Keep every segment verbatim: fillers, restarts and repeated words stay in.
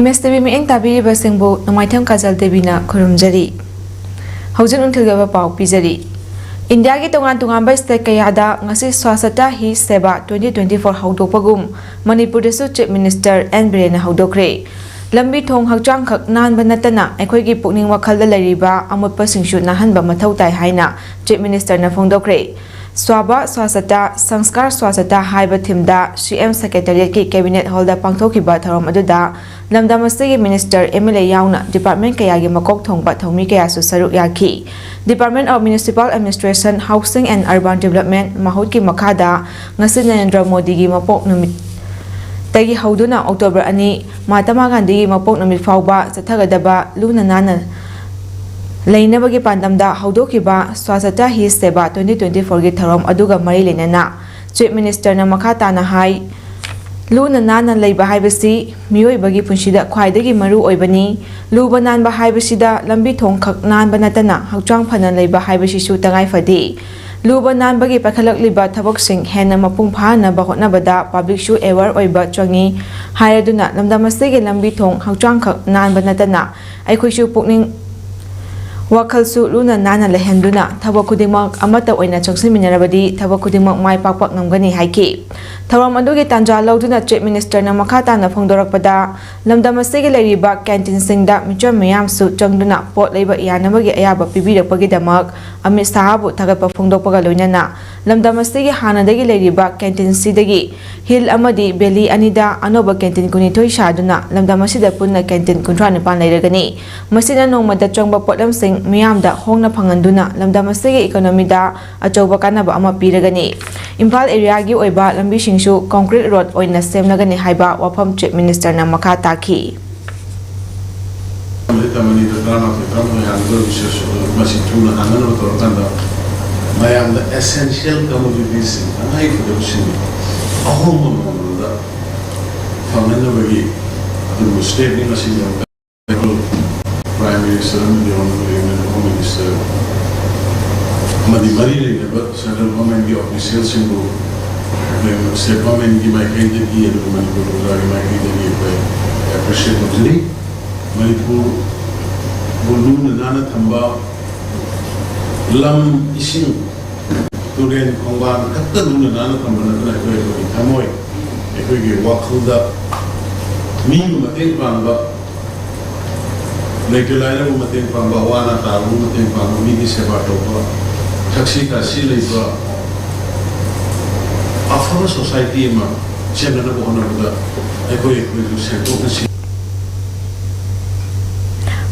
ꯃꯦꯁ TV ꯃꯤꯠꯌꯦꯡ ꯇꯥꯕꯤꯔꯤꯕꯁꯤꯡꯕꯨ ꯅꯣꯡꯃꯥꯏꯊꯦꯝ ꯀꯥꯖꯜ ꯗꯦꯕꯤꯅ ꯈꯨꯔꯨꯝꯖꯔꯤ꯫ ꯍꯧꯖꯤꯛ ꯅꯨꯡꯊꯤꯜꯒꯤ ꯑꯣꯏꯕ ꯄꯥꯎ ꯄꯤꯖꯔꯤ꯫ ꯏꯟꯗꯤꯌꯥꯒꯤ ꯇꯣꯉꯥꯟ ꯇꯣꯉꯥꯟꯕ ꯁ꯭ꯇꯦꯠ ꯀꯌꯥꯗ ꯉꯁꯤ ꯁ꯭ꯋꯥꯁꯇꯥ ꯍꯤ ꯁꯦꯕꯥ twenty twenty-four ꯍꯧꯗꯣꯛꯄꯒꯨꯝ ꯃꯅꯤꯄꯨꯔꯗꯁꯨ ꯆꯤꯐ ꯃꯤꯅꯤꯁꯇꯔ ꯑꯦꯟ ꯕꯤꯔꯦꯟꯅ ꯍꯧꯗꯣꯛꯈ꯭ꯔꯦ꯫ ꯂꯝꯕꯤ ꯊꯣꯡ ꯍꯛꯆꯥꯡꯈꯛ ꯅꯥꯟꯕ ꯅꯠꯇꯅ ꯑꯩꯈꯣꯏꯒꯤ ꯄꯨꯛꯅꯤꯡ ꯋꯥꯈꯜꯗ ꯂꯩꯔꯤꯕ ꯑꯃꯣꯠꯄꯁꯤꯡꯁꯨ ꯅꯥꯟꯍꯟꯕ ꯃꯊꯧ ꯇꯥꯏ ꯍꯥꯏꯅ ꯆꯤꯐ ꯃꯤꯅꯤꯁꯇꯔꯅ ꯐꯣꯡꯗꯣꯛꯈ꯭ꯔꯦ꯫ ꯁ꯭ꯋꯥꯕ ꯁ꯭ꯋꯥꯁꯇꯥ, ꯁꯪꯁꯀꯥꯔ ꯁ꯭ꯋꯥꯁꯇꯥ ꯍꯥꯏꯕ ꯊꯤꯝꯗ ꯁꯤ ꯑꯦꯝ ꯁꯦꯀ꯭ꯔꯦꯇꯔꯤꯌꯦꯠꯀꯤ ꯀꯦꯕꯤꯅꯦꯠ ꯍꯣꯜꯗ ꯄꯥꯡꯊꯣꯛꯈꯤꯕ ꯊꯧꯔꯝ ꯑꯗꯨꯗ ꯂꯝꯗꯝ ꯑꯁꯤꯒꯤ ꯃꯤꯅꯤꯁꯇꯔ, ꯑꯦꯝ ꯑꯦꯜ ꯑꯦ ꯌꯥꯎꯅ ꯗꯤꯄꯥꯔꯠꯃꯦꯟ ꯀꯌꯥꯒꯤ ꯃꯀꯣꯛ ꯊꯣꯡꯕ ꯊꯧꯃꯤ ꯀꯌꯥꯁꯨ ꯁꯔꯨꯛ ꯌꯥꯈꯤ꯫ Department of Municipal Administration, Housing and Urban Development ꯃꯍꯨꯠꯀꯤ ꯃꯈꯥꯗ ꯉꯁꯤ ꯅꯔꯦꯟꯗ꯭ꯔ ꯃꯣꯗꯤꯒꯤ ꯃꯄꯣꯛ ꯅꯨꯃꯤꯠꯇꯒꯤ ꯍꯧꯗꯨꯅ ꯑꯣꯛꯇꯣꯕꯔ ꯑꯅꯤ, ꯃꯍꯥꯇꯃꯥ ꯒꯥꯟꯙꯤꯒꯤ ꯃꯄꯣꯛ ꯅꯨꯃꯤꯠ ꯐꯥꯎꯕ ꯆꯠꯊꯒꯗꯕ ꯂꯨꯅ ꯅꯥꯟꯅ ꯂꯩꯅꯕꯒꯤ ꯄꯥꯟꯗꯝꯗ ꯍꯧꯗꯣꯛꯈꯤꯕ ꯁ꯭ꯋꯥꯁꯇꯥ ꯍꯤ ꯁꯦꯕꯥ twenty twenty-fourꯒꯤ ꯊꯧꯔꯝ ꯑꯗꯨꯒ ꯃꯔꯤ ꯂꯩꯅꯅ ꯆꯤꯐ ꯃꯤꯅꯤꯁꯇꯔꯅ ꯃꯈꯥ ꯇꯥꯅ ꯍꯥꯏ, ꯂꯨꯅ ꯅꯥꯟꯅ ꯂꯩꯕ ꯍꯥꯏꯕꯁꯤ ꯃꯤꯑꯣꯏꯕꯒꯤ ꯄꯨꯟꯁꯤꯗ ꯈ꯭ꯋꯥꯏꯗꯒꯤ ꯃꯔꯨ ꯑꯣꯏꯕꯅꯤ꯫ ꯂꯨꯕ ꯅꯥꯟꯕ ꯍꯥꯏꯕꯁꯤꯗ ꯂꯝꯕꯤ ꯊꯣꯡ ꯈꯛ ꯅꯥꯟꯕ ꯅꯠꯇꯅ ꯍꯛꯆꯥꯡ ꯐꯅ ꯂꯩꯕ ꯍꯥꯏꯕꯁꯤꯁꯨ ꯇꯉꯥꯏ ꯐꯗꯦ꯫ ꯂꯨꯕ ꯅꯥꯟꯕꯒꯤ ꯄꯥꯏꯈꯠꯂꯛꯂꯤꯕ ꯊꯕꯛꯁꯤꯡ ꯍꯦꯟꯅ ꯃꯄꯨꯡ ꯐꯥꯍꯟꯅꯕ ꯍꯣꯠꯅꯕꯗ ꯄꯕ꯭ꯂꯤꯛꯁꯨ ꯑꯦꯋꯦꯌꯔ ꯑꯣꯏꯕ ꯆꯪꯏ꯫ ꯍꯥꯏꯔꯗꯨꯅ ꯂꯝꯗꯝ ꯑꯁꯤꯒꯤ ꯂꯝꯕꯤ ꯊꯣꯡ ꯍꯛꯆꯥꯡ ꯈꯛ ꯅꯥꯟꯕ ꯅꯠꯇꯅ ꯑꯩꯈꯣꯏꯁꯨ ꯄꯨꯛꯅꯤꯡ ꯋꯥꯈꯜꯁꯨ ꯂꯨꯅ ꯅꯥꯟꯅ ꯂꯩꯍꯟꯗꯨꯅ ꯊꯕꯛ ꯈꯨꯗꯤꯡꯃꯛ ꯑꯃꯠꯇ ꯑꯣꯏꯅ ꯆꯪꯁꯤꯟꯃꯤꯟꯅꯔꯕꯗꯤ ꯊꯕꯛ ꯈꯨꯗꯤꯡꯃꯛ ꯃꯥꯏ ꯄꯥꯛꯄ ꯉꯝꯒꯅꯤ ꯍꯥꯏꯈꯤ꯫ ꯊꯧꯔꯝ ꯑꯗꯨꯒꯤ ꯇꯥꯟꯖꯥ ꯂꯧꯗꯨꯅ ꯆꯤꯐ ꯃꯤꯅꯤꯁꯇꯔꯅ ꯃꯈꯥ ꯇꯥꯅ ꯐꯣꯡꯗꯣꯔꯛꯄꯗ, ꯂꯝꯗꯝ ꯑꯁꯤꯒꯤ ꯂꯩꯔꯤꯕ ꯀꯦꯟꯇꯤꯟꯁꯤꯡꯗ ꯃꯤꯆꯝ ꯃꯤꯌꯥꯝꯁꯨ ꯆꯪꯗꯨꯅ ꯄꯣꯠ ꯂꯩꯕ ꯌꯥꯅꯕꯒꯤ ꯑꯌꯥꯕ ꯄꯤꯕꯤꯔꯛꯄꯒꯤꯗꯃꯛ ꯑꯃꯤꯠ ꯁꯥꯍꯕꯨ ꯊꯥꯒꯠꯄ ꯐꯣꯡꯗꯣꯛꯄꯒ ꯂꯣꯏꯅꯅ ꯂꯝꯗꯝ ꯑꯁꯤꯒꯤ ꯍꯥꯟꯅꯗꯒꯤ ꯂꯩꯔꯤꯕ ꯀꯦꯟꯇꯤꯟꯁꯤꯗꯒꯤ ꯍꯤꯜ ꯑꯃꯗꯤ ꯚꯦꯂꯤ ꯑꯅꯤꯗ ꯑꯅꯧꯕ ꯀꯦꯟꯇꯤꯟ ꯀꯨꯟꯅꯤꯊꯣꯏ ꯁꯥꯗꯨꯅ ꯂꯝꯗꯝ ꯑꯁꯤꯗ ꯄꯨꯟꯅ ꯀꯦꯟꯇꯤꯟ ꯀꯨꯟꯊ꯭ꯔꯥ ꯅꯤꯄꯥꯟ ꯂꯩꯔꯒꯅꯤ꯫ ꯃꯁꯤꯅ ꯅꯣꯡꯃꯗ ꯆꯪꯕ ꯄꯣꯠꯂꯝꯁꯤꯡ ꯃꯤꯌꯥꯝꯗ ꯍꯣꯡꯅ ꯐꯪꯍꯟꯗꯨꯅ ꯂꯝꯗꯝ ꯑꯁꯤꯒꯤ ꯏꯀꯣꯅꯣꯃꯤꯗ ꯑꯆꯧꯕ ꯀꯥꯟꯅꯕ ꯑꯃ ꯄꯤꯔꯒꯅꯤ꯫ ꯏꯝꯐꯥꯜ ꯑꯦꯔꯤꯌꯥꯒꯤ ꯑꯣꯏꯕ ꯂꯝꯕꯤꯁꯤꯡꯁꯨ ꯀꯣꯟꯀ꯭ꯔꯤꯠ ꯔꯣꯗ ꯑꯣꯏꯅ ꯁꯦꯝꯂꯒꯅꯤ ꯍꯥꯏꯕ ꯋꯥꯐꯝ ꯆꯤꯐ ꯃꯤꯅꯤꯁꯇꯔꯅ ꯃꯈꯥ ꯇꯥꯈꯤ꯫ ꯍꯧꯖꯤꯛ ꯀꯝꯄꯅꯤꯗ ꯇꯔꯥꯃꯥꯊꯣꯏ, ꯇꯔꯥꯃꯥꯊꯣꯏ ꯍꯥꯡꯒꯗꯧꯔꯤꯕ ꯁꯤꯁꯨ ꯃꯁꯤ ꯊꯨꯅ ꯍꯥꯡꯅꯅꯕ ꯇꯧꯔꯀꯥꯟꯗ ꯃꯌꯥꯝꯗ essential commoditiesꯁꯤꯡ, ꯇꯉꯥꯏ ꯐꯗꯕꯁꯤꯡ ꯑꯍꯣꯡꯕ ꯃꯃꯜꯗ ꯐꯪꯍꯟꯅꯕꯒꯤ ꯑꯗꯨꯒꯨꯝꯕ stepꯅꯤ꯫ ꯃꯁꯤꯒꯤꯗꯃꯛꯇ Prime Minister ꯑꯃꯗꯤ Honorable Union Home Minister ꯑꯃꯗꯤ ꯃꯔꯤ ꯂꯩꯅꯕ central governmentꯀꯤ officialꯁꯤꯡꯕꯨ ꯑꯩꯈꯣꯏ ꯁ꯭ꯇꯦꯠ ꯒꯣꯔꯃꯦꯟꯒꯤ ꯃꯥꯏꯀꯩꯗꯒꯤ ꯑꯗꯨꯒ ꯃꯅꯤꯄꯨꯔ ꯄ꯭ꯔꯖꯥꯒꯤ ꯃꯥꯏꯀꯩꯗꯒꯤ ꯑꯩꯈꯣꯏ ꯑꯦꯄ꯭ꯔꯤꯁꯤꯌꯦꯠ ꯇꯧꯖꯔꯤ꯫ ꯃꯅꯤꯄꯨꯔꯕꯨ ꯂꯨꯅ ꯅꯥꯟꯅ ꯊꯝꯕ, ꯂꯝ, ꯏꯁꯤꯡ, ꯇꯨꯔꯦꯟ, ꯈꯣꯡꯕꯥꯟ ꯈꯛꯇ ꯂꯨꯅ ꯅꯥꯟꯅ ꯊꯝꯕ ꯅꯠꯇꯅ ꯑꯩꯈꯣꯏ, ꯑꯩꯈꯣꯏꯒꯤ ꯊꯃꯣꯏ, ꯑꯩꯈꯣꯏꯒꯤ ꯋꯥꯈꯜꯗ ꯃꯤꯕꯨ ꯃꯇꯦꯡ ꯄꯥꯡꯕ, ꯂꯩꯇ ꯂꯥꯏꯔꯕ ꯃꯇꯦꯡ ꯄꯥꯡꯕ, ꯑꯋꯥ ꯑꯅꯥ ꯇꯥꯔꯕ ꯃꯇꯦꯡ ꯄꯥꯡꯕ, ꯃꯤꯒꯤ ꯁꯦꯕꯥ ꯇꯧꯕ, ꯊꯛꯁꯤ ꯈꯥꯁꯤ ꯂꯩꯕ, ꯑꯐꯕ ꯁꯣꯁꯥꯏꯇꯤ ꯑꯃ ꯁꯦꯝꯅꯅꯕ ꯍꯣꯠꯅꯕꯗ ꯑꯩꯈꯣꯏ, ꯑꯩꯈꯣꯏꯁꯨ ꯁꯦꯝꯗꯣꯛꯅꯁꯤ꯫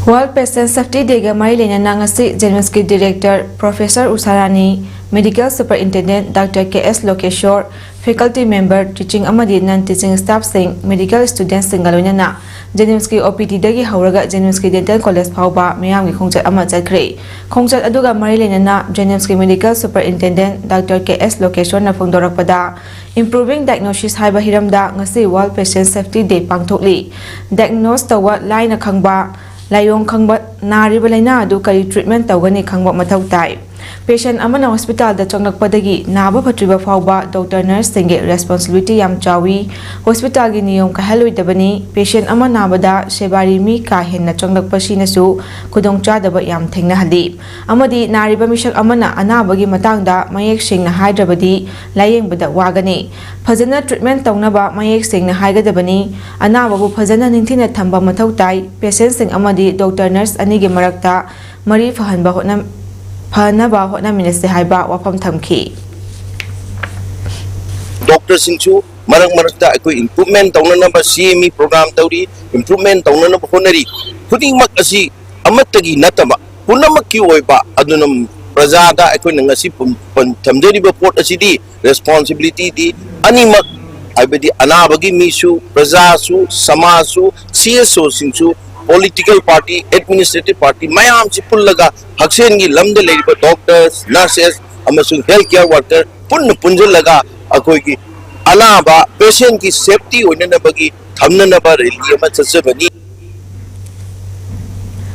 World Patient Safety Day ꯒ ꯃꯔꯤ ꯂꯩꯅꯅ ꯉꯁꯤ JNIMS ꯀꯤ Director Professor ꯎꯁꯥꯔꯥꯅꯤ, Medical Superintendent Doctor K S ꯂꯣꯀꯦꯁꯣꯔ, faculty member, teaching ꯑꯃꯗꯤ non teaching staff ꯁꯤꯡ, medical student ꯁꯤꯡꯒ ꯂꯣꯏꯅꯅ JNIMS ꯀꯤ OPD ꯗꯒꯤ ꯍꯧꯔꯒ JNIMS ꯀꯤ Dental College ꯐꯥꯎꯕ ꯃꯤꯌꯥꯝꯒꯤ ꯈꯣꯡꯆꯠ ꯑꯃ ꯆꯠꯈ꯭ꯔꯦ꯫ ꯈꯣꯡꯆꯠ ꯑꯗꯨꯒ ꯃꯔꯤ ꯂꯩꯅꯅ JNIMS ꯀꯤ Medical Superintendent Doctor K S ꯂꯣꯀꯦꯁꯣꯔꯅ ꯐꯣꯡꯗꯣꯔꯛꯄꯗ, Improving Diagnosis ꯍꯥꯏꯕ ꯍꯤꯔꯝꯗ ꯉꯁꯤ World Patient Safety Day ꯄꯥꯡꯊꯣꯛꯂꯤ꯫ Diagnose ꯇꯧꯕ ꯂꯥꯏꯅ ꯈꯪꯕ, ꯂꯥꯏꯑꯣꯡ ꯈꯪꯕ, ꯅꯥꯔꯤꯕ ꯂꯥꯏꯅꯥ ꯑꯗꯨ ꯀꯔꯤ treatment ꯇꯧꯒꯅꯤ ꯈꯪꯕ ꯃꯊꯧ ꯇꯥꯏ꯫ Patient ꯑꯃꯅ hospital ꯗ ꯆꯪꯂꯛꯄꯗꯒꯤ ꯅꯥꯕ ꯐꯠꯇ꯭ꯔꯤꯕ ꯐꯥꯎꯕ doctor nurse ꯁꯤꯡꯒꯤ responsibility ꯌꯥꯝ ꯆꯥꯎꯏ꯫ Hospital ꯒꯤ ꯅꯤꯌꯣꯝ ꯀꯥꯏꯍꯜꯂꯣꯏꯗꯕꯅꯤ꯫ Patient ꯑꯃ ꯅꯥꯕꯗ ꯁꯦꯕꯥꯔꯤ ꯃꯤ ꯀꯥ ꯍꯦꯟꯅ ꯆꯪꯂꯛꯄꯁꯤꯅꯁꯨ ꯈꯨꯗꯣꯡꯆꯥꯗꯕ ꯌꯥꯝ ꯊꯦꯡꯅꯍꯜꯂꯤ꯫ ꯑꯃꯗꯤ ꯅꯥꯔꯤꯕ ꯃꯤꯁꯛ ꯑꯃꯅ ꯑꯅꯥꯕꯒꯤ ꯃꯇꯥꯡꯗ ꯃꯌꯦꯛ ꯁꯦꯡꯅ ꯍꯥꯏꯗ꯭ꯔꯕꯗꯤ ꯂꯥꯌꯦꯡꯕꯗ ꯋꯥꯒꯅꯤ꯫ ꯐꯖꯅ treatment ꯇꯧꯅꯕ ꯃꯌꯦꯛ ꯁꯦꯡꯅ ꯍꯥꯏꯒꯗꯕꯅꯤ꯫ ꯑꯅꯥꯕꯕꯨ ꯐꯖꯅ ꯅꯤꯡꯊꯤꯅ ꯊꯝꯕ ꯃꯊꯧ ꯇꯥꯏ꯫ Patient ꯁꯤꯡ ꯑꯃꯗꯤ doctor nurse ꯑꯅꯤꯒꯤ ꯃꯔꯛꯇ ꯃꯔꯤ ꯐꯍꯟꯕ ꯍꯣꯠꯅ-, ꯐꯅꯕ ꯍꯣꯠꯅꯃꯤꯟꯅꯁꯤ ꯍꯥꯏꯕ ꯋꯥꯐꯝ ꯊꯝꯈꯤ꯫ ꯗꯣꯛꯇꯔꯁꯤꯡꯁꯨ ꯃꯔꯛ ꯃꯔꯛꯇ ꯑꯩꯈꯣꯏ improvement ꯇꯧꯅꯅꯕ CME program ꯇꯧꯔꯤ꯫ Improvement ꯇꯧꯅꯅꯕ ꯍꯣꯠꯅꯔꯤ꯫ ꯈꯨꯗꯤꯡꯃꯛ ꯑꯁꯤ ꯑꯃꯠꯇꯒꯤ ꯅꯠꯇꯕ ꯄꯨꯝꯅꯃꯛꯀꯤ ꯑꯣꯏꯕ, ꯑꯗꯨꯅ ꯄ꯭ꯔꯖꯥꯗ ꯑꯩꯈꯣꯏꯅ ꯉꯁꯤ ꯄꯨꯟ-, ꯄꯨꯟ-, ꯊꯝꯖꯔꯤꯕ ꯄꯣꯠ ꯑꯁꯤꯗꯤ, responsibility ꯗꯤ ꯑꯅꯤꯃꯛ, ꯍꯥꯏꯕꯗꯤ ꯑꯅꯥꯕꯒꯤ ꯃꯤꯁꯨ, ꯄ꯭ꯔꯖꯥꯁꯨ, ꯁꯃꯥꯖꯁꯨ, CSO ꯁꯤꯡꯁꯨ, political party, administrative party ꯃꯌꯥꯝꯁꯤ ꯄꯨꯜꯂꯒ ꯍꯛꯁꯦꯜꯒꯤ ꯂꯝꯗ ꯂꯩꯔꯤꯕ doctors, nurses ꯑꯃꯁꯨꯡ health care worker ꯄꯨꯟꯅ ꯄꯨꯟꯁꯤꯜꯂꯒ ꯑꯩꯈꯣꯏꯒꯤ ꯑꯅꯥꯕ patient ꯀꯤ safety ꯑꯣꯏꯅꯅꯕꯒꯤ ꯊꯝꯅꯅꯕ rally ꯑꯃ ꯆꯠꯆꯕꯅꯤ꯫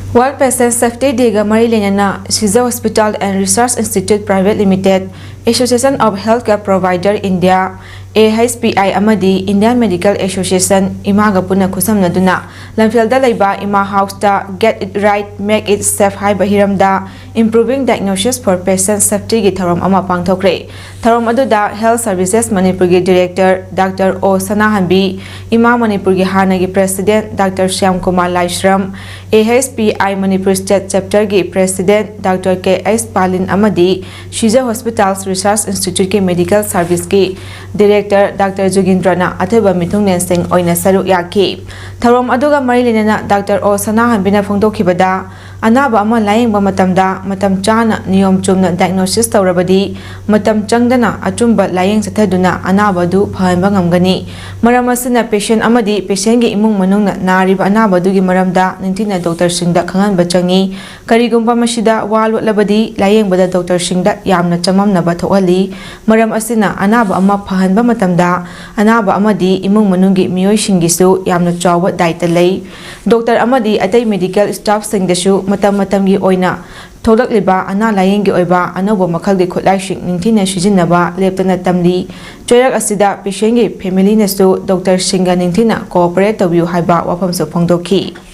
World Patient Safety Day-ꯒ ꯃꯔꯤ ꯂꯩꯅꯅ Shija Hospital and Research Institute Private Limited, Association of Healthcare Provider India, A H P I, ꯑꯃꯗꯤ Indian Medical Association, ꯏꯃꯥꯒ ꯄꯨꯟꯅ ꯈꯨꯠꯁꯝꯅꯗꯨꯅ ꯂꯝꯐꯦꯜꯗ ꯂꯩꯕ ꯏꯃꯥ ꯍꯥꯎꯁꯇ Get It Right, Make It Safe ꯍꯥꯏꯕ ꯍꯤꯔꯝꯗ Improving Diagnosis for Patient Safety-ꯒꯤ ꯊꯧꯔꯝ ꯑꯃ ꯄꯥꯡꯊꯣꯛꯈ꯭ꯔꯦ꯫ ꯊꯧꯔꯝ ꯑꯗꯨꯗ Health Services ꯃꯅꯤꯄꯨꯔꯒꯤ Director Doctor O ꯁꯅꯥꯍꯟꯕꯤ, ꯏꯃꯥ ꯃꯅꯤꯄꯨꯔꯒꯤ ꯍꯥꯟꯅꯒꯤ President Doctor Shyam Kumar Laishram, A H P I Manipur State Chapter-ꯒꯤ President Doctor K H ꯄꯥꯂꯤꯟ ꯑꯃꯗꯤ Shija Hospitals Research Institute-ꯀꯤ Medical Service-ꯀꯤ Director Doctor ꯖꯨꯒꯤꯟꯗ꯭ꯔꯅ ꯑꯊꯣꯏꯕ ꯃꯤꯊꯨꯡꯂꯦꯟꯁꯤꯡ ꯑꯣꯏꯅ ꯁꯔꯨꯛ ꯌꯥꯈꯤ꯫ ꯊꯧꯔꯝ ꯑꯗꯨꯒ ꯃꯔꯤ ꯂꯩꯅꯅ Doctor O ꯁꯅꯥꯍꯟꯕꯤꯅ ꯐꯣꯡꯗꯣꯛꯈꯤꯕꯗ, ꯑꯅꯥꯕ ꯑꯃ ꯂꯥꯌꯦꯡꯕ ꯃꯇꯝꯗ ꯃꯇꯝ ꯆꯥꯅ ꯅꯤꯌꯣꯝ ꯆꯨꯝꯅ diagnosis ꯇꯧꯔꯕꯗꯤ, ꯃꯇꯝ ꯆꯪꯗꯅ ꯑꯆꯨꯝꯕ ꯂꯥꯌꯦꯡ ꯆꯠꯊꯗꯨꯅ ꯑꯅꯥꯕ ꯑꯗꯨ ꯐꯍꯟꯕ ꯉꯝꯒꯅꯤ꯫ ꯃꯔꯝ ꯑꯁꯤꯅ patient ꯑꯃꯗꯤ patient-ꯒꯤ ꯏꯃꯨꯡ ꯃꯅꯨꯡꯅ ꯅꯥꯔꯤꯕ ꯑꯅꯥꯕ ꯑꯗꯨꯒꯤ ꯃꯔꯝꯗ ꯅꯤꯡꯊꯤꯅ doctor-ꯁꯤꯡꯗ ꯈꯪꯍꯟꯕ ꯆꯪꯏ꯫ ꯀꯔꯤꯒꯨꯝꯕ ꯃꯁꯤꯗ ꯋꯥ ꯂꯣꯠꯂꯕꯗꯤ, ꯂꯥꯌꯦꯡꯕꯗ doctor-ꯁꯤꯡꯗ ꯌꯥꯝꯅ ꯆꯃꯝꯅꯕ ꯊꯣꯛꯍꯜꯂꯤ꯫ ꯃꯔꯝ ꯑꯁꯤꯅ ꯑꯅꯥꯕ ꯑꯃ ꯐꯍꯟꯕ ꯃꯇꯝꯗ ꯑꯅꯥꯕ ꯑꯃꯗꯤ ꯏꯃꯨꯡ ꯃꯅꯨꯡꯒꯤ ꯃꯤꯑꯣꯏꯁꯤꯡꯒꯤꯁꯨ ꯌꯥꯝꯅ ꯆꯥꯎꯕ ꯗꯥꯏꯇ ꯂꯩ꯫ Doctor ꯑꯃꯗꯤ ꯑꯇꯩ medical staff-ꯁꯤꯡꯗꯁꯨ ꯃꯇꯝ ꯃꯇꯝꯒꯤ ꯑꯣꯏꯅ ꯊꯣꯛꯂꯛꯂꯤꯕ ꯑꯅꯥ ꯂꯥꯌꯦꯡꯒꯤ ꯑꯣꯏꯕ ꯑꯅꯧꯕ ꯃꯈꯜꯒꯤ ꯈꯨꯠꯂꯥꯏꯁꯤꯡ ꯅꯤꯡꯊꯤꯅ ꯁꯤꯖꯤꯟꯅꯕ ꯂꯦꯞꯇꯅ ꯇꯝꯂꯤ꯫ ꯆꯩꯔꯛ ꯑꯁꯤꯗ patient-ꯒꯤ family-ꯅꯁꯨ doctor-ꯁꯤꯡꯒ ꯅꯤꯡꯊꯤꯅ cooperate ꯇꯧꯕꯤꯌꯨ ꯍꯥꯏꯕ ꯋꯥꯐꯝꯁꯨ ꯐꯣꯡꯗꯣꯛꯈꯤ꯫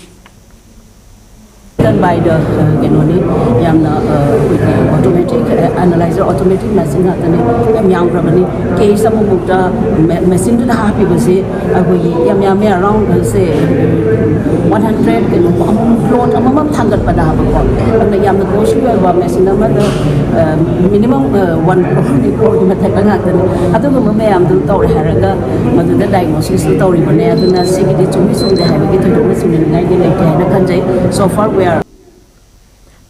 Done by the, uh, ꯀꯩꯅꯣꯅꯤ, ꯌꯥꯝꯅ, uh, ꯑꯩꯈꯣꯏꯒꯤ automatic, uh, analyzer, automatic machine ꯉꯥꯛꯇꯅꯤ, ꯌꯥꯝ ꯌꯥꯝꯈ꯭ꯔꯕꯅꯤ꯫ Case ꯑꯃꯃꯨꯛꯇ ꯃꯦ-, machine-ꯗꯨꯗ ꯍꯥꯞꯄꯤꯕꯁꯦ ꯑꯩꯈꯣꯏꯒꯤ ꯌꯥꯝ ꯌꯥꯝꯃꯦ, around, uh, say, one hundred ꯀꯩꯅꯣ, ꯑꯃꯃꯝ, clone ꯑꯃꯃꯝ ꯊꯥꯡꯒꯠꯄꯗ ꯍꯥꯏꯕꯀꯣ꯫ ꯑꯗꯨꯅ ꯌꯥꯝꯅ costly ꯑꯣꯏꯕ machine ꯑꯃꯗ, uh, minimum, uh, one crore, crore-ꯒꯤ ꯃꯊꯛꯇ ꯉꯥꯛꯇꯅꯤ꯫ ꯑꯗꯨꯒꯨꯝꯕ ꯃꯌꯥꯝꯗꯨ ꯇꯧꯔꯦ ꯍꯥꯏꯔꯒ ꯃꯗꯨꯗ diagnosis-ꯁꯨ ꯇꯧꯔꯤꯕꯅꯦ꯫ ꯑꯗꯨꯅ ꯁꯤꯒꯤꯗꯤ ꯆꯨꯝꯃꯤ ꯆꯨꯝꯗꯦ ꯍꯥꯏꯕꯒꯤ ꯊꯣꯏꯗꯣꯛꯅ ꯆꯤꯡꯅꯅꯤꯡꯉꯥꯏꯗꯤ ꯂꯩꯇꯦ ꯍꯥꯏꯅ ꯈꯟꯖꯩ꯫ So far we are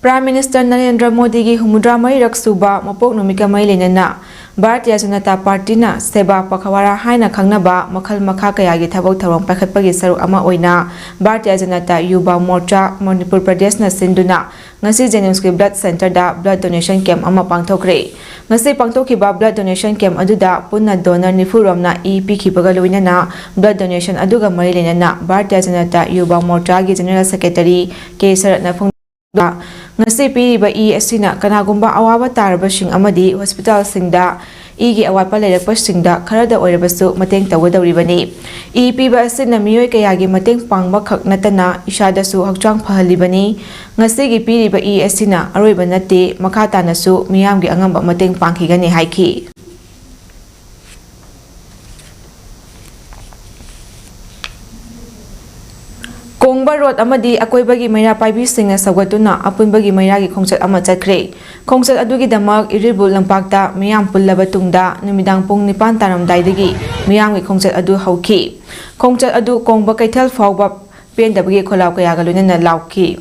Prime Minister Narendra ꯃꯣꯗꯤꯒꯤ ꯍꯨꯝꯐꯨꯇꯔꯥ ꯃꯔꯤꯔꯛ ꯁꯨꯕ ꯃꯄꯣꯛ ꯅꯨꯃꯤꯠꯀ ꯃꯔꯤ ꯂꯩꯅꯅ ꯚꯥꯔꯇꯤꯌ ꯖꯅꯇꯥ ꯄꯥꯔꯇꯤꯅ ꯁꯦꯕꯥ ꯄꯈꯋꯥꯔꯥ ꯍꯥꯏꯅ ꯈꯪꯅꯕ ꯃꯈꯜ ꯃꯈꯥ ꯀꯌꯥꯒꯤ ꯊꯕꯛ ꯊꯧꯔꯝ ꯄꯥꯏꯈꯠꯄꯒꯤ ꯁꯔꯨꯛ ꯑꯃ ꯑꯣꯏꯅ ꯚꯥꯔꯇꯤꯌ ꯖꯅꯇꯥ ꯌꯨꯕ ꯃꯣꯔꯆꯥ ꯃꯅꯤꯄꯨꯔ ꯄ꯭ꯔꯗꯦꯁꯅ ꯁꯤꯟꯗꯨꯅ ꯉꯁꯤ ꯖꯦꯅꯤꯝꯁꯀꯤ ꯕ꯭ꯂꯗ ꯁꯦꯟꯇꯔꯗ ꯕ꯭ꯂꯗ ꯗꯣꯅꯦꯁꯟ ꯀꯦꯝꯞ ꯑꯃ ꯄꯥꯡꯊꯣꯛꯈ꯭ꯔꯦ꯫ ꯉꯁꯤ ꯄꯥꯡꯊꯣꯛꯈꯤꯕ ꯕ꯭ꯂꯗ ꯗꯣꯅꯦꯁꯟ ꯀꯦꯝꯞ ꯑꯗꯨꯗ ꯄꯨꯟꯅ ꯗꯣꯅꯔ ꯅꯤꯐꯨ ꯔꯣꯝꯅ ꯏ ꯄꯤꯈꯤꯕꯒ ꯂꯣꯏꯅꯅ ꯕ꯭ꯂꯗ ꯗꯣꯅꯦꯁꯟ ꯑꯗꯨꯒ ꯃꯔꯤ ꯂꯩꯅꯅ ꯚꯥꯔꯇꯤꯌ ꯖꯅꯇꯥ ꯌꯨꯕ ꯃꯣꯔꯆꯥꯒꯤ ꯖꯦꯅꯔꯦꯜ ꯁꯦꯀ꯭ꯔꯦꯇꯔꯤ ꯀꯦ ꯁꯔꯠꯅ ꯐꯣꯡꯗꯣꯛꯈꯤꯕ꯫ ꯉꯁꯤ ꯄꯤꯔꯤꯕ ꯏ ꯑꯁꯤꯅ ꯀꯅꯥꯒꯨꯝꯕ ꯑꯋꯥꯕ ꯇꯥꯔꯕꯁꯤꯡ ꯑꯃꯗꯤ ꯍꯣꯁꯄꯤꯇꯥꯜꯁꯤꯡꯗ ꯏꯒꯤ ꯑꯋꯥꯠꯄ ꯂꯩꯔꯛꯄꯁꯤꯡꯗ ꯈꯔꯗ ꯑꯣꯏꯔꯕꯁꯨ ꯃꯇꯦꯡ ꯇꯧꯒꯗꯧꯔꯤꯕꯅꯤ꯫ ꯏ ꯄꯤꯕ ꯑꯁꯤꯅ ꯃꯤꯑꯣꯏ ꯀꯌꯥꯒꯤ ꯃꯇꯦꯡ ꯄꯥꯡꯕ ꯈꯛ ꯅꯠꯇꯅ ꯏꯁꯥꯗꯁꯨ ꯍꯛꯆꯥꯡ ꯐꯍꯜꯂꯤꯕꯅꯤ꯫ ꯉꯁꯤꯒꯤ ꯄꯤꯔꯤꯕ ꯏ ꯑꯁꯤꯅ ꯑꯔꯣꯏꯕ ꯅꯠꯇꯦ, ꯃꯈꯥ ꯇꯥꯅꯁꯨ ꯃꯤꯌꯥꯝꯒꯤ ꯑꯉꯝꯕ ꯃꯇꯦꯡ ꯄꯥꯡꯈꯤꯒꯅꯤ ꯍꯥꯏꯈꯤ꯫ ꯀꯣꯡꯕ ꯔꯣꯗ ꯑꯃꯗꯤ ꯑꯀꯣꯏꯕꯒꯤ ꯃꯩꯔꯥ ꯄꯥꯏꯕꯤꯁꯤꯡꯅ ꯁꯧꯒꯠꯇꯨꯅ ꯑꯄꯨꯟꯕꯒꯤ ꯃꯩꯔꯥꯒꯤ ꯈꯣꯡꯆꯠ ꯑꯃ ꯆꯠꯈ꯭ꯔꯦ꯫ ꯈꯣꯡꯆꯠ ꯑꯗꯨꯒꯤꯗꯃꯛ ꯏꯔꯤꯜꯕꯨꯜ ꯂꯝꯄꯥꯛꯇ ꯃꯤꯌꯥꯝ ꯄꯨꯜꯂꯕ ꯇꯨꯡꯗ ꯅꯨꯃꯤꯗꯥꯡ ꯄꯨꯡ ꯅꯤꯄꯥꯟ ꯇꯥꯔꯝꯗꯥꯏꯗꯒꯤ ꯃꯤꯌꯥꯝꯒꯤ ꯈꯣꯡꯆꯠ ꯑꯗꯨ ꯍꯧꯈꯤ꯫ ꯈꯣꯡꯆꯠ ꯑꯗꯨ ꯀꯣꯡꯕ ꯀꯩꯊꯦꯜ ꯐꯥꯎꯕ ꯄꯦꯟꯗꯕꯒꯤ ꯈꯣꯜꯂꯥꯎ ꯀꯌꯥꯒ ꯂꯣꯏꯅꯅ ꯂꯥꯎꯈꯤ꯫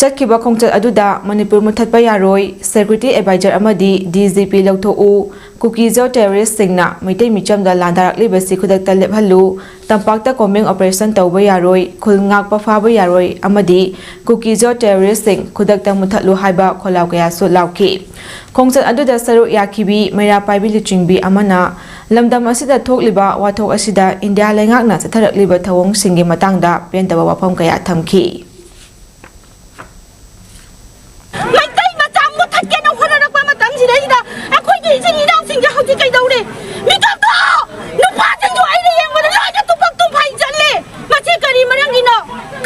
ꯆꯠꯈꯤꯕ ꯈꯣꯡꯆꯠ ꯑꯗꯨꯗ ꯃꯅꯤꯄꯨꯔ ꯃꯨꯠꯊꯠꯄ ꯌꯥꯔꯣꯏ, ꯁꯦꯀ꯭ꯌꯨꯔꯤꯇꯤ ꯑꯦꯗꯚꯥꯏꯖꯔ ꯑꯃꯗꯤ ꯗꯤ ꯖꯤ ꯄꯤ ꯂꯧꯊꯣꯛꯎ, ꯀꯨꯀꯤꯖꯣ ꯇꯦꯔꯣꯔꯤꯁ꯭ꯠꯁꯤꯡꯅ ꯃꯩꯇꯩ ꯃꯤꯆꯝꯗ ꯂꯥꯟꯗꯥꯔꯛꯂꯤꯕꯁꯤ ꯈꯨꯗꯛꯇ ꯂꯦꯞꯍꯜꯂꯨ, ꯇꯝꯄꯥꯛꯇ ꯀꯣꯝꯕꯤꯡ ꯑꯣꯄꯔꯦꯁꯟ ꯇꯧꯕ ꯌꯥꯔꯣꯏ, ꯈꯨꯜ ꯉꯥꯛꯄ ꯐꯥꯕ ꯌꯥꯔꯣꯏ ꯑꯃꯗꯤ ꯀꯨꯀꯤꯖꯣ ꯇꯦꯔꯣꯔꯤꯁ꯭ꯠꯁꯤꯡ ꯈꯨꯗꯛꯇ ꯃꯨꯠꯊꯠꯂꯨ ꯍꯥꯏꯕ ꯈꯣꯜꯂꯥꯎ ꯀꯌꯥꯁꯨ ꯂꯥꯎꯈꯤ꯫ ꯈꯣꯡꯆꯠ ꯑꯗꯨꯗ ꯁꯔꯨꯛ ꯌꯥꯈꯤꯕꯤ ꯃꯩꯔꯥ ꯄꯥꯏꯕꯤ ꯂꯨꯆꯤꯡꯕꯤ ꯑꯃꯅ ꯂꯝꯗꯝ ꯑꯁꯤꯗ ꯊꯣꯛꯂꯤꯕ ꯋꯥꯊꯣꯛ ꯑꯁꯤꯗ ꯏꯟꯗꯤꯌꯥ ꯂꯩꯉꯥꯛꯅ ꯆꯠꯊꯔꯛꯂꯤꯕ ꯊꯧꯑꯣꯡꯁꯤꯡꯒꯤ ꯃꯇꯥꯡꯗ ꯄꯦꯟꯗꯕ ꯋꯥꯐꯝ ꯀꯌꯥ ꯊꯝꯈꯤ꯫ ꯃꯩꯇꯩ ꯃꯆꯥ ꯃꯨꯊꯠꯀꯦꯅ ꯍꯣꯠꯅꯔꯛꯄ ꯃꯇꯝꯁꯤꯗꯩꯗ ꯑꯩꯈꯣꯏꯒꯤ ꯏꯆꯤꯟ ꯏꯅꯥꯎꯁꯤꯡꯁꯦ ꯍꯧꯖꯤꯛ ꯀꯩꯗꯧꯔꯦ? ꯃꯤꯀꯞ ꯊꯣꯛꯑꯣ! ꯅꯨꯄꯥꯁꯤꯡꯁꯨ ꯑꯩꯅ ꯌꯦꯡꯕꯗ ꯂꯣꯏꯅ ꯇꯨꯄꯛ ꯇꯨꯝꯐꯩ ꯆꯠꯂꯦ꯫ ꯃꯁꯤ ꯀꯔꯤ ꯃꯔꯝꯒꯤꯅꯣ?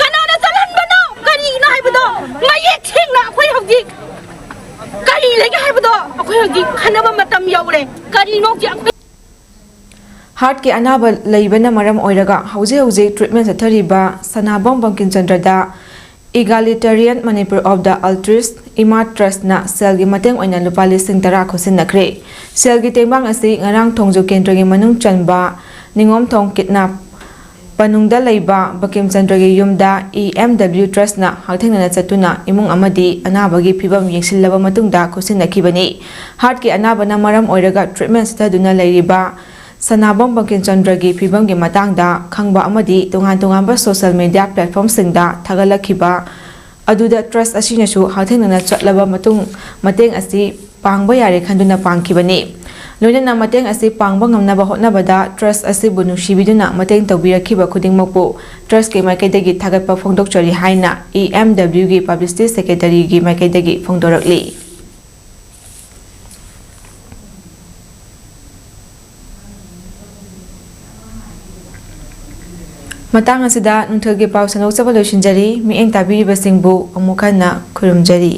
ꯀꯅꯥꯅ ꯆꯠꯍꯟꯕꯅꯣ? ꯀꯔꯤꯒꯤꯅꯣ ꯍꯥꯏꯕꯗꯣ ꯃꯌꯦꯛ ꯁꯦꯡꯅ ꯑꯩꯈꯣꯏ ꯍꯧꯖꯤꯛ ꯀꯔꯤ ꯂꯩꯒꯦ ꯍꯥꯏꯕꯗꯣ ꯑꯩꯈꯣꯏ ꯍꯧꯖꯤꯛ ꯈꯟꯅꯕ ꯃꯇꯝ ꯌꯧꯔꯦ꯫ ꯀꯔꯤꯅꯣ ꯍꯧꯖꯤꯛ ꯑꯩꯈꯣꯏ ꯍꯥꯔꯠꯀꯤ ꯑꯅꯥꯕ ꯂꯩꯕꯅ ꯃꯔꯝ ꯑꯣꯏꯔꯒ ꯍꯧꯖꯤꯛ ꯍꯧꯖꯤꯛ ꯇ꯭ꯔꯤꯠꯃꯦꯟ ꯆꯠꯊꯔꯤꯕ Sanabam Bangkim ꯆꯟꯗ꯭ꯔꯗ Egalitarian Manipur of the Altruist Ima Trustꯅ ꯁꯦꯜꯒꯤ ꯃꯇꯦꯡ ꯑꯣꯏꯅ ꯂꯨꯄꯥ ꯂꯤꯁꯤꯡ ꯇꯔꯥ ꯈꯨꯠꯁꯤꯟꯅꯈ꯭ꯔꯦ꯫ ꯁꯦꯜꯒꯤ ꯇꯦꯡꯕꯥꯡ ꯑꯁꯤ ꯉꯔꯥꯡ ꯊꯣꯡꯖꯨ ꯀꯦꯟꯗ꯭ꯔꯒꯤ ꯃꯅꯨꯡ ꯆꯟꯕ ꯅꯤꯉꯣꯝꯊꯣꯡ ꯀꯤꯠꯅꯥꯞ ꯄꯅꯨꯡꯗ ꯂꯩꯕ ꯕꯪꯀꯤꯝ ꯆꯟꯗ꯭ꯔꯒꯤ ꯌꯨꯝꯗ ꯏ ꯑꯦꯝ ꯗꯕ꯭ꯂꯤꯎ ꯇ꯭ꯔꯁꯅ ꯍꯛꯊꯦꯡꯅꯅ ꯆꯠꯇꯨꯅ ꯏꯃꯨꯡ ꯑꯃꯗꯤ ꯑꯅꯥꯕꯒꯤ ꯐꯤꯕꯝ ꯌꯦꯡꯁꯤꯜꯂꯕ ꯃꯇꯨꯡꯗ ꯈꯨꯠꯁꯤꯟꯅꯈꯤꯕꯅꯤ꯫ ꯍꯥꯔꯠꯀꯤ ꯑꯅꯥꯕꯅ ꯃꯔꯝ ꯑꯣꯏꯔꯒ ꯇ꯭ꯔꯤꯠꯃꯦꯟ ꯆꯠꯊꯗꯨꯅ ꯂꯩꯔꯤꯕ ꯁꯅꯥꯕꯝ ꯕꯪꯀꯤꯝ ꯆꯟꯗ꯭ꯔꯒꯤ ꯐꯤꯕꯝꯒꯤ ꯃꯇꯥꯡꯗ ꯈꯪꯕ ꯑꯃꯗꯤ ꯇꯣꯉꯥꯟ ꯇꯣꯉꯥꯟꯕ ꯁꯣꯁꯦꯜ ꯃꯤꯗꯤꯌꯥ ꯄ꯭ꯂꯦꯠꯐꯣꯝꯁꯤꯡꯗ ꯊꯥꯒꯠꯂꯛꯈꯤꯕ ꯑꯗꯨꯗ ꯇ꯭ꯔꯁ ꯑꯁꯤꯅꯁꯨ ꯍꯛꯊꯦꯡꯅꯅ ꯆꯠꯂꯕ ꯃꯇꯨꯡ ꯃꯇꯦꯡ ꯑꯁꯤ ꯄꯥꯡꯕ ꯌꯥꯔꯦ ꯈꯟꯗꯨꯅ ꯄꯥꯡꯈꯤꯕꯅꯤ꯫ ꯂꯣꯏꯅꯅ ꯃꯇꯦꯡ ꯑꯁꯤ ꯄꯥꯡꯕ ꯉꯝꯅꯕ ꯍꯣꯠꯅꯕꯗ ꯇ꯭ꯔꯁ ꯑꯁꯤꯕꯨ ꯅꯨꯡꯁꯤꯕꯤꯗꯨꯅ ꯃꯇꯦꯡ ꯇꯧꯕꯤꯔꯛꯈꯤꯕ ꯈꯨꯗꯤꯡꯃꯛꯄꯨ ꯇ꯭ꯔꯁꯀꯤ ꯃꯥꯏꯀꯩꯗꯒꯤ ꯊꯥꯒꯠꯄ ꯐꯣꯡꯗꯣꯛꯆꯔꯤ ꯍꯥꯏꯅ ꯏ ꯑꯦꯝ ꯗꯕ꯭ꯂꯤꯎꯒꯤ ꯄꯕ꯭ꯂꯤꯁꯤꯇꯤ ꯁꯦꯀ꯭ꯔꯦꯇꯔꯤꯒꯤ ꯃꯥꯏꯀꯩꯗꯒꯤ ꯐꯣꯡꯗꯣꯔꯛꯂꯤ꯫ ꯃꯇꯥꯡ ꯑꯁꯤꯗ ꯅꯨꯡꯊꯤꯜꯒꯤ ꯄꯥꯎ ꯁꯟꯗꯣꯛꯆꯕ ꯂꯣꯏꯁꯤꯟꯖꯔꯤ꯫ ꯃꯤꯠꯌꯦꯡ ꯇꯥꯕꯤꯔꯤꯕꯁꯤꯡꯕꯨ ꯑꯃꯨꯛ ꯍꯟꯅ ꯈꯨꯔꯨꯝꯖꯔꯤ꯫